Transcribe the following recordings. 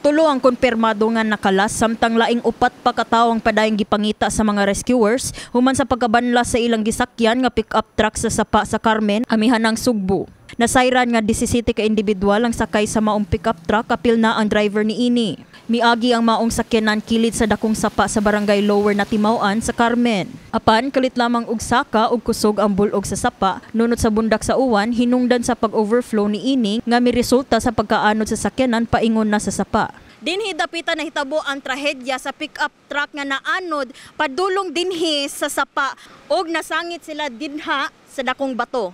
Tulo ang konpirmado nga nakalas, samtang laing upat pa ka tawo ang padayong gipangita sa mga rescuers human sa pagkabanla sa ilang gisakyan nga pick-up truck sa sapa sa Carmen, amihanang Sugbo. Nasayran nga 17 ka individual ang sakay sa maong pick-up truck, apil na ang driver niini. Miagi ang maong sakyanan kilid sa dakong sapa sa Barangay Lower Natimao-an sa Carmen. Apan kalit lamang og saka og kusog ang bulog sa sapa, nunot sa bundak sa uwan, hinungdan sa pag-overflow niini nga miresulta sa pagkaanod sa sakyanan paingon na sa sapa. Dinhi dapita nahitabo ang trahedya sa pick-up truck nga naanod padulong dinhi sa sapa og nasangit sila dinha sa dakong bato.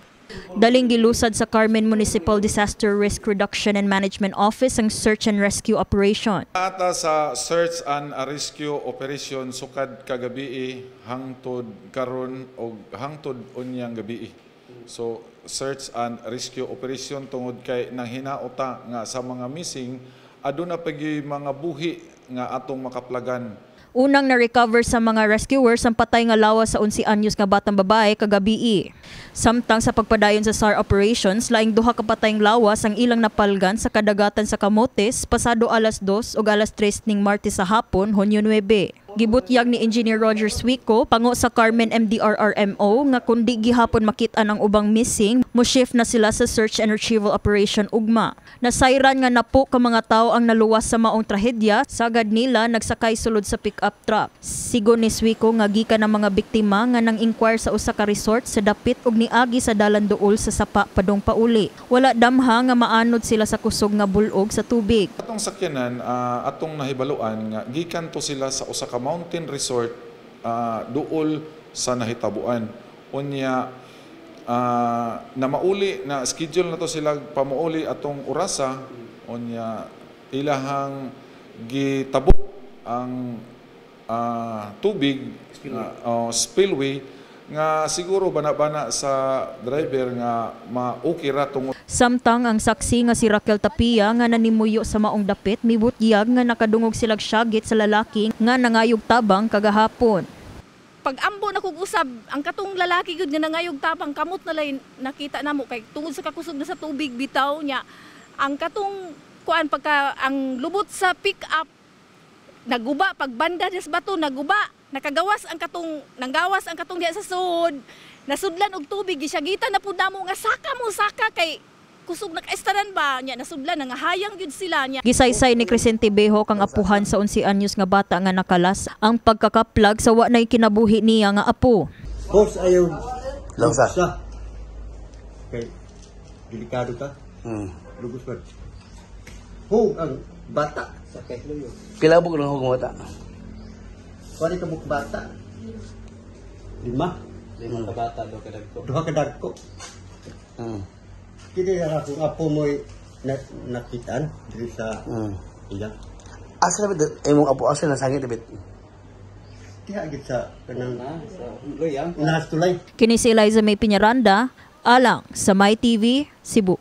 Daling gilusad sa Carmen Municipal Disaster Risk Reduction and Management Office ang search and rescue operation. Ata sa search and rescue operation sukad kagabii hangtod karon og hangtod unyang gabii. So search and rescue operation tungod kay nang hinaota nga sa mga missing, aduna pa gyuy mga buhi nga atong makaplagan. Unang na-recover sa mga rescuers ang patay nga lawas sa 11 anyos nga batang babae kagabii. Samtang sa pagpadayon sa SAR operations, laing duha ka patayng lawas ang ilang napalgan sa kadagatan sa Camotes pasado alas 2 ug alas 3 ning Martes sa hapon, Hunyo 9. Gibutyag ni Engineer Roger Suico, pango sa Carmen MDRRMO, nga kundi gihapon makit-an ang ubang missing, mo shift na sila sa search and retrieval operation ugma. Nasayran nga napo ka mga tao ang naluwas sa maong trahedya, sagad nila nagsakay sulod sa pick-up truck. Sigon ni Suico nga gikan ang mga biktima nga nang inquire sa usa ka resort sa dapit og niagi sa dalan duol sa sapa padong pauli. Wala damha nga maanod sila sa kusog nga bulog sa tubig. Atong sakyanan, atong nahibaluan nga gikan to sila sa usa ka mountain resort duol sa nahitabuan. Unya na mauli na schedule na to sila pamuuli atong orasa. Unya ilahang gitabok ang tubig nga spillway nga siguro bana-bana sa driver nga ma-okay ra tungod Samtang ang saksi nga si Raquel Tapia nga nanimuyo sa maong dapit, mibutyag nga nakadungog silag syagit sa lalaki nga nangayog tabang kagahapon. Pag ambo na kog usab, ang katong lalaki gyud nga nangayog tabang, kamot na lay nakita namo kay tungod sa kakusog na sa tubig bitaw niya. Ang katong kuan, pagka ang lubot sa pick up naguba, pagbanda sa bato naguba, nakagawas ang katong, nanggawas ang katong diha sa sud, nasudlan og tubig. Gisyagita na pud namo nga saka mo, saka, kay kusog na kaestaran ba niya. Nasudlan, nangahayang gyud sila niya. Gisaysay ni Crescente Beho kang apuhan sa 11 anyos nga bata nga nakalas ang pagkakaplag sa wa nay kinabuhi niya nga apo. Boss, ayaw. Longsa. Longsa. Kay delikado ka. Lugos man. Hug ang bata sa kay Pila buk nang hug bata? Kuwari ka buk bata. Lima. Lima ka bata, do ka dagko. Duha ka dagko. Kini na akong apo mo'y na, nakitaan diri sa iya. Asa na bit imong apo, asa na sangit bit? Diha gid sa kanang Na, sa luyang. unahan tulay. Kini si Eliza May Piñaranda, alang sa My TV, Cebu.